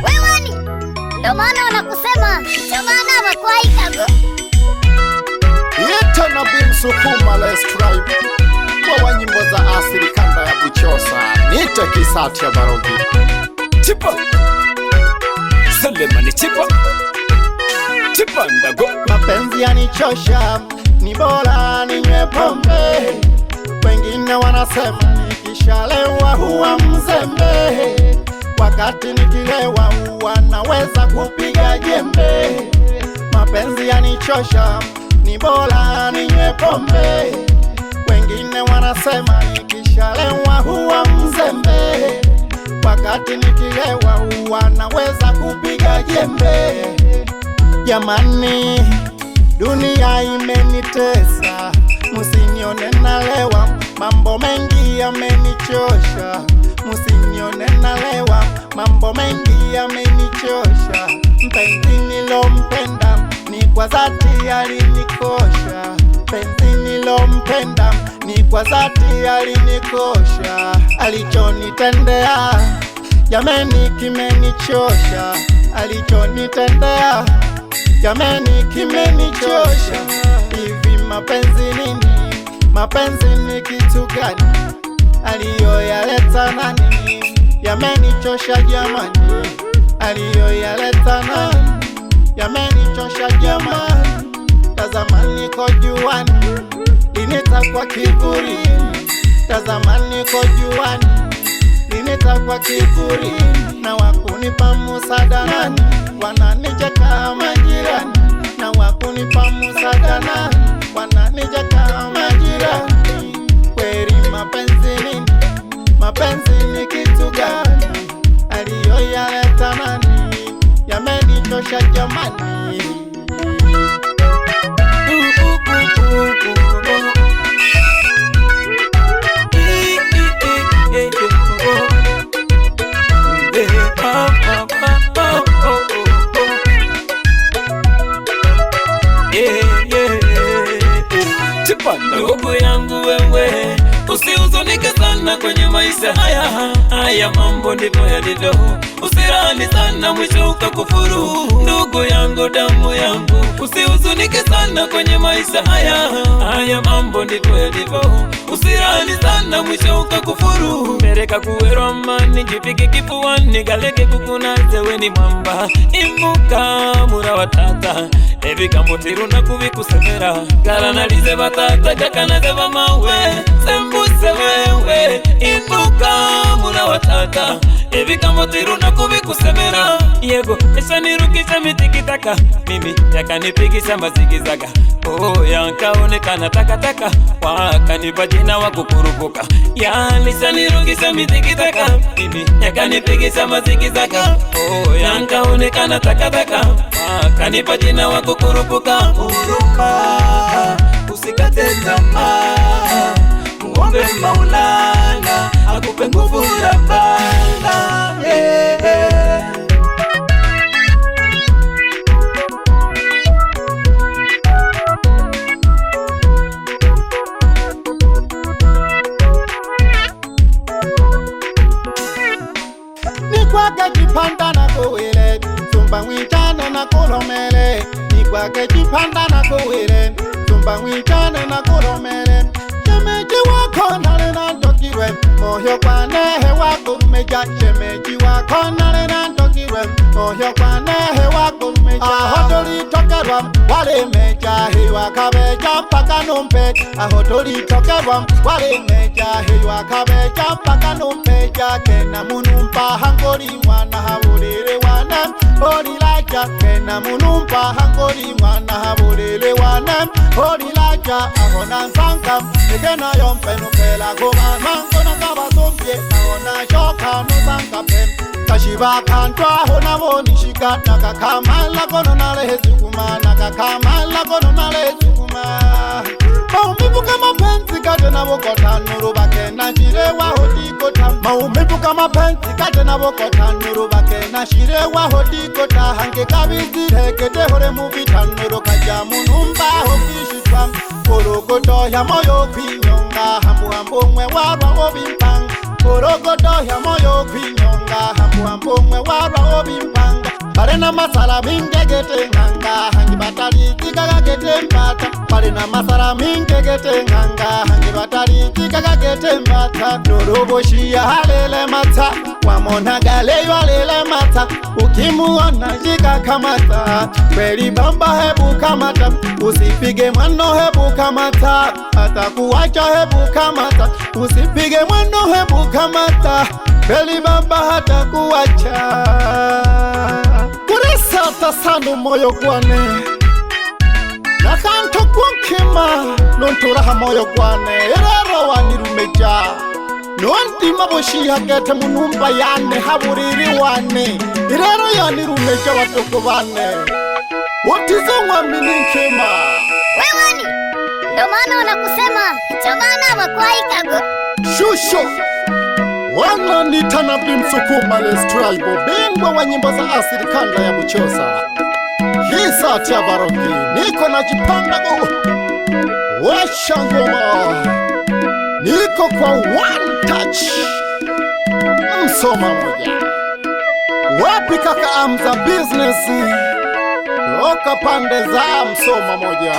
Wewani, ndo maana wanakusema chomana makwaikago. Yeta na Msukuma Les Tribe kwa wa nyimbo za asili kanda ya Buchosa, nite Kisati ya Barogi. Chipa Selemani chipa Chipa ndago. Mapenzi yanichosha, ni bora ninywe pombe. Wengine wanasema nikishalewa huwa mzembe, wakati nikilewa huwa naweza kupiga jembe. Mapenzi yanichosha, ni bora ninywe pombe. Wengine wanasema nikishalewa huwa mzembe, wakati nikilewa huwa naweza kupiga jembe. Jamani, dunia imenitesa, msinione nalewa, mambo mengi yamenichosha. Msinione nalewa, mambo mengi yamenichosha. Mpenzi nilompenda ni kwa dhati alinikosha. Mpenzi nilompenda ni kwa dhati alinikosha. Alichonitendea jameni kimenichosha, alichonitendea jameni kimenichosha. Hivi mapenzi nini? Mapenzi ni kitu gani? Aliyoyaleta nani? Yamenichosha jamani, aliyoyaleta nani? Yamenichosha jamani. Tazama niko juani, linita kwa kiburi. Tazama niko juani, linita kwa kiburi. Na wakunipa musada nani? Wananicheka majirani. Na wakunipa musada nani? Wananicheka majirani. Kweli mapenzi nini? Mapenzi ni kitu gani? Aliyoyaleta nani? Yamenichosha jamani. Ndugu yangu wewe, usihuzunike sana kwenye maisha haya, haya mambo ndivyo yalivyo. Usirani sana mwisho ukakufuru. Ndugu yangu, damu yangu, usihuzunike sana kwenye maisha haya, haya mambo ndivyo yalivyo. Usirani sana mwisho ukakufuru. Pereka kuwerwa mani, jipige kifuani, galeke kukunaze weni mwamba. Imuka mura wa tata, ebigambo tiruna kubikusemera. Garanalize batata jakanaze bamawe, sembuse wewe. Imuka mura wa tata, ebigambo tiruna kubikusemera. Yego eshanirukisha mitikitaka, mimi yakanipigisha mazigizaga. Oh, yankaonekana takataka, wakanipa jina wa kukurupuka. Yalishanirukisha mitikitaka, mimi yakanipigisha mazigizaga. Oh, yankaonekana takataka, wakanipa jina wa kukurupuka. Huruma, usikate tamaa, muombe Maulana akupe nguvu Rabbana. Yeah, yeah. Nikwake chipanda na kuwile, tumba mwichane na kulomele. Nikwake chipanda na kuwile, tumba mwichane na kulomele. Shemeji wako nale na ndokirwe, moyo kwa nehe wakurumeja. Shemeji wako nale na ndokirwe, moyo kwa nehe wakurumeja. Aho tulitokerwa walimeja, hiwa kabeja mpaka numpe. Aho tulitokerwa walimeja, hiwa kabeja mpaka numpeja. Kena munumpa hangoli mwana habulele wana olilaja. Kena munumpa hangoli mwana habulele wana olilaja. Aho nansanga egena yompenu pela kuba mangona kabazumbye. Aho nashoka nusanga pe kashiba kantwa aho nabonishika nakakamala kono nalehezukuma nakakamala kono nalehezukuma. Maumivu kama penzi kate nabokota nuru bake na shirewa hodikota. Maumivu kama penzi kate nabokota nuru bake na shirewa hodikota. Hange kabizi tekete hore muvita nuru kaja munumba hokishitwa. Korokoto ya moyo kwinyonga hambu hambu mwe warwa obimpang. Logodoya moyo kwinyonga Hambu hambu mwe warwa obimpanga Barena masala mingegete nganga Hangi batali zikagagete mbata Barena masala mingegete nganga Hangi batali zikagagete mbata Noroboshi halele mata Wamona gale walele mata Ukimuona jika kamata Kweli bamba hebu kamata Usipige mwano hebu kamata Atakuacha hebu kamata Usipige mwano hebu kamata Kweli bamba hatakuacha Kurisata sanu moyo gwane Nakanto kunkima Nonturaha moyo gwane Erero wanirumeja Nondima boshihagete munumba yane haburiri wane Irero yanirumeja watoko bane Wotizongwa mininkima Wewani, ndo maana wanakusema chomana makwai kago. Shusho Wana nitana bimsukuma les tribal bingwa wa nyimbo za asili kanda ya Buchosa. Hisa tia baroki niko na jipanga go washa ngoma niko kwa one touch Msoma moja wapi kaka Amza business toka pande za Msoma moja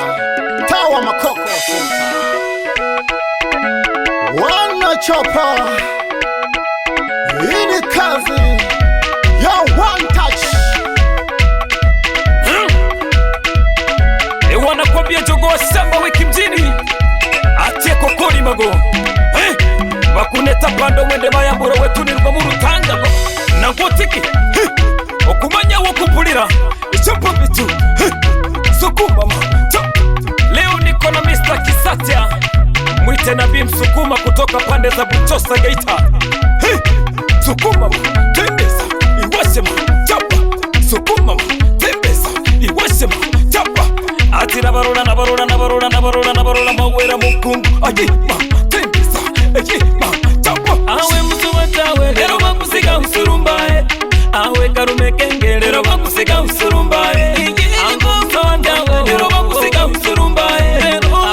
tawa Makoko Center wanachopa. Hii ni kazi ya one touch. Wanakwambia jogoo samba wiki mjini atie kokori mago bakuneta pando mwende bayambura wetunirwa mu rutanga na ngotiki okumanya wokupulira ichopo bitu sukuma ma leo niko na Mr. Kisatia mwite nabii Msukuma kutoka pande za Buchosa Geita. Sukuma tembeza iwasema chapa sukuma tembeza iwasema chapa ati nabarora nabarora nabarora nabarora nabarora mawera mukungu ayi ma tembeza ayi ma chapa awe msubatawe lero bakusiga usurumbae awe karume kenge lero bakusiga usurumbae awe lero bakusiga usurumbae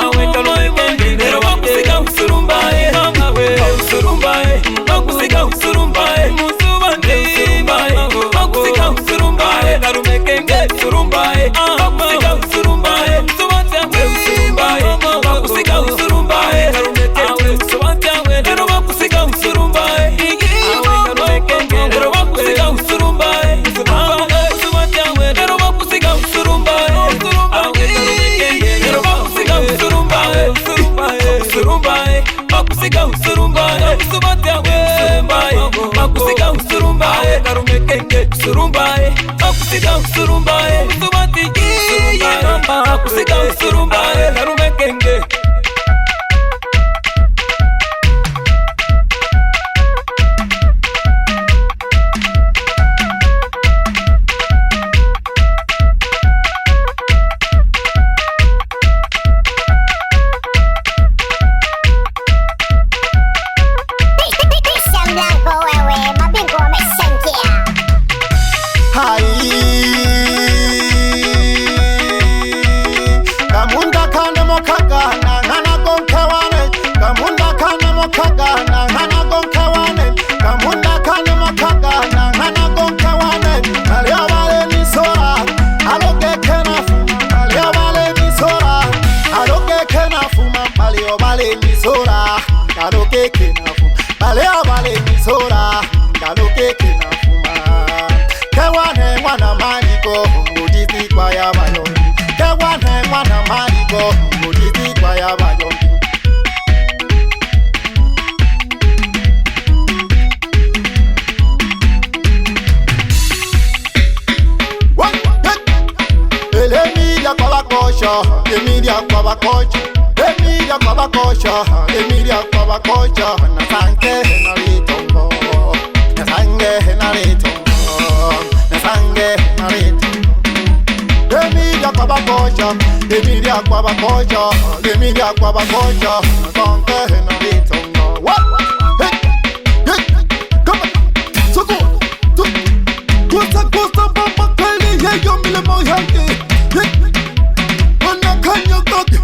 awe karume kenge lero bakusiga usurumbae awe usurumbae bakusiga usurumbae usurumbae bakusiga usurumbae karume kenge usurumbae bakusiga usurumbae usurumbae bakusiga usurumbae karume kenge usurumbae lero bakusiga usurumbae awe karume kenge lero bakusiga usurumbae usurumbae lero bakusiga usurumbae awe karume kenge lero bakusiga usurumbae usurumbae bakusiga usurumbae usurumbae bakusiga usurumbae karume kenge usurumbae bakusiga usurumbae bakusiga usurumbae karume kenge. Pisha mlango wewe, mabingwa wameshaingia. Hai Kamunda kane mokagana ngana gonkawane Kamunda kane mokagana ngana gonkawane Kamunda kane mokagana ngana gonkawane Alio vale misora aloke kenafu Alio vale misora aloke kenafu Alio vale misora aloke kenafu Alio vale misora aloke kenafu Kewane mwana maliko ngudisi kwa ya bayombi Kewane mwana maliko ngudisi kwa ya bayombi Elemilia kwa bakosha, Emilia kwa bakosha, Emilia kwa bakosha, Emilia kwa bakosha na sanke na litombo, na sange na litombo, na sange na litombo. Emilia kwa bakosha, Emilia kwa bakosha, Emilia kwa bakosha, na sanke na litombo. What? Hey, hey, come on, so go, so, kusa kusa bamba kali yeyo milimo yange. Hey, wanakanya kage.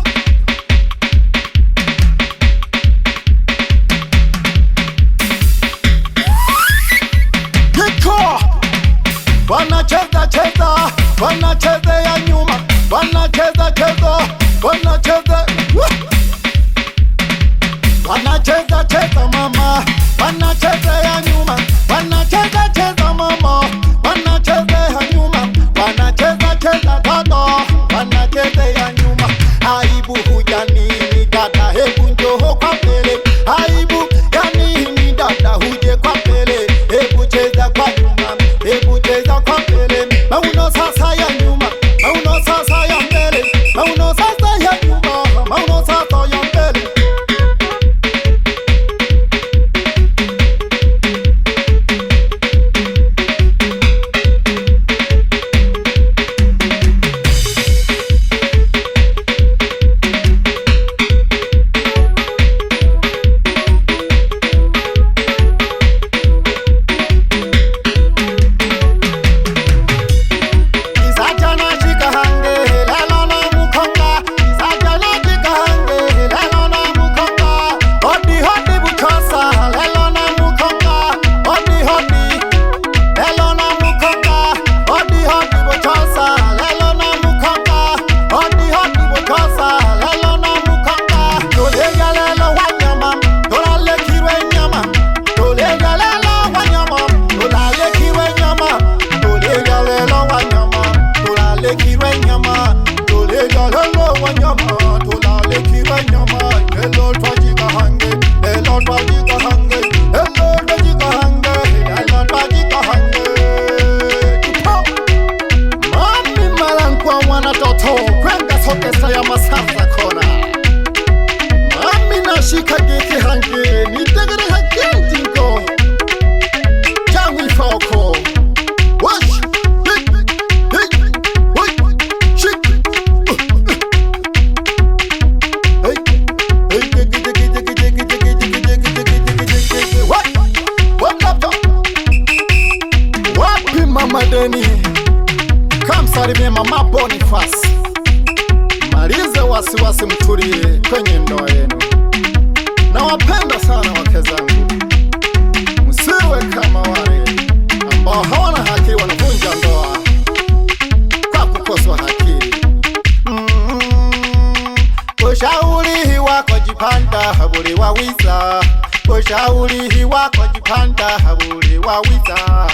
Ulihi wako jipanda habuli wawiza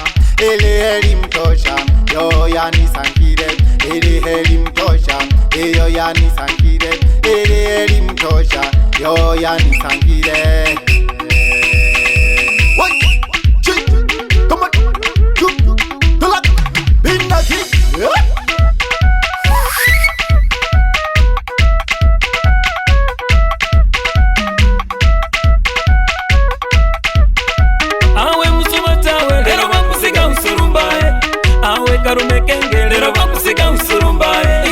ili heli mtosha yo yanisangire ili heli mtosha iyo yanisangire ili heli mtosha yo yanisangire. One, two, come on, two, three, binaki. Yeah. Awe musumatawe lero bakusiga usurumbae, awe karume kenge lero bakusiga usurumbae,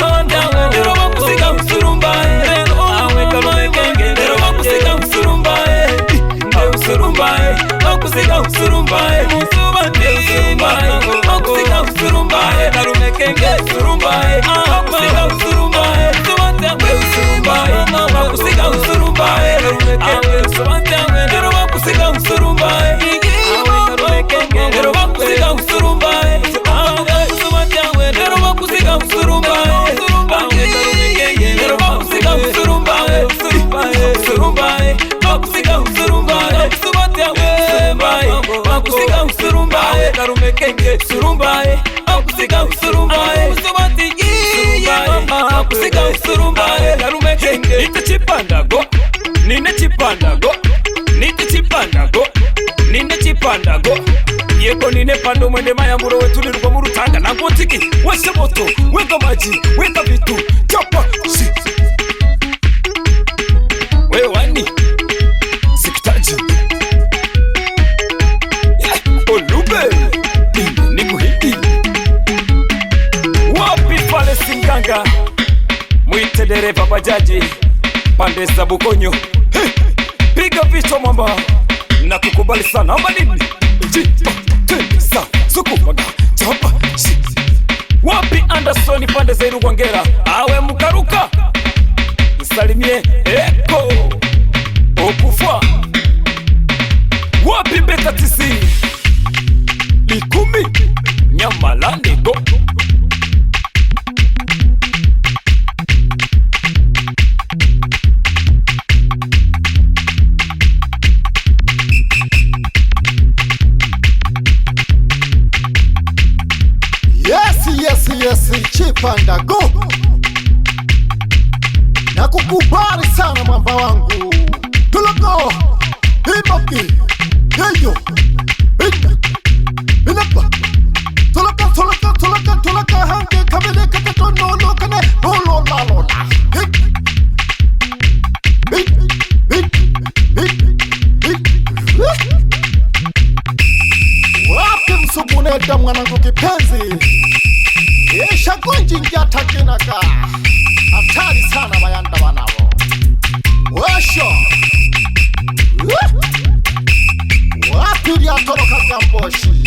awe lero bakusiga usurumbae, awe karume kenge lero bakusiga usurumbae, nde usurumbae bakusiga usurumbae, musubate usurumbae bakusiga usurumbae, karume kenge usurumbae bakusiga usurumbae, musubate usurumbae bakusiga usurumbae, karume kenge musubate lero bakusiga usurumbae, lero bakusiga usurumbae, lero bakusiga usurumbae, lero bakusiga usurumbae, usurumbae bakusiga usurumbae, bakusiga usurumbae, karume kenge usurumbae, bakusiga usurumbae, bakusiga usurumbae, karume kenge. Nite chipandago, nine chipandago, nite chipandago, nine chipandago. Yeko nine pando mwende mayamburo wetulirwa mu rutanga nangotiki wese moto weka maji weka vitu chapa si. Wewani sikitaji yeah. Olube nikuhidi wapi pale singanga mwite dereva bajaji pande za Bukonyo. Hey, piga vichwa mwamba na kukubali sana ama nini? Jipa, tesa, sukumaga, chapa, shi. Wapi Anderson pande za Irugwangera awe mkaruka msalimie eko okufa. Wapi Beta TC Likumi Nyamalandego. Yes, yes, yes, Chipanda go. Nakukubali sana mwamba wangu. Tuloko. Iboki. Yeyo. Ina. Inapa. Tuloko, tuloko, tuloko, tuloko, hange kabele kata no no kane. Lolo la lola. Hey. Hey. Hey. Hey. Hey. Wapi msukuneta mwanangu kipenzi? Yeshakonji njatakinaka. Hatari sana bayanda banabo. Wesho. Wapi lyatoroka gamboshi?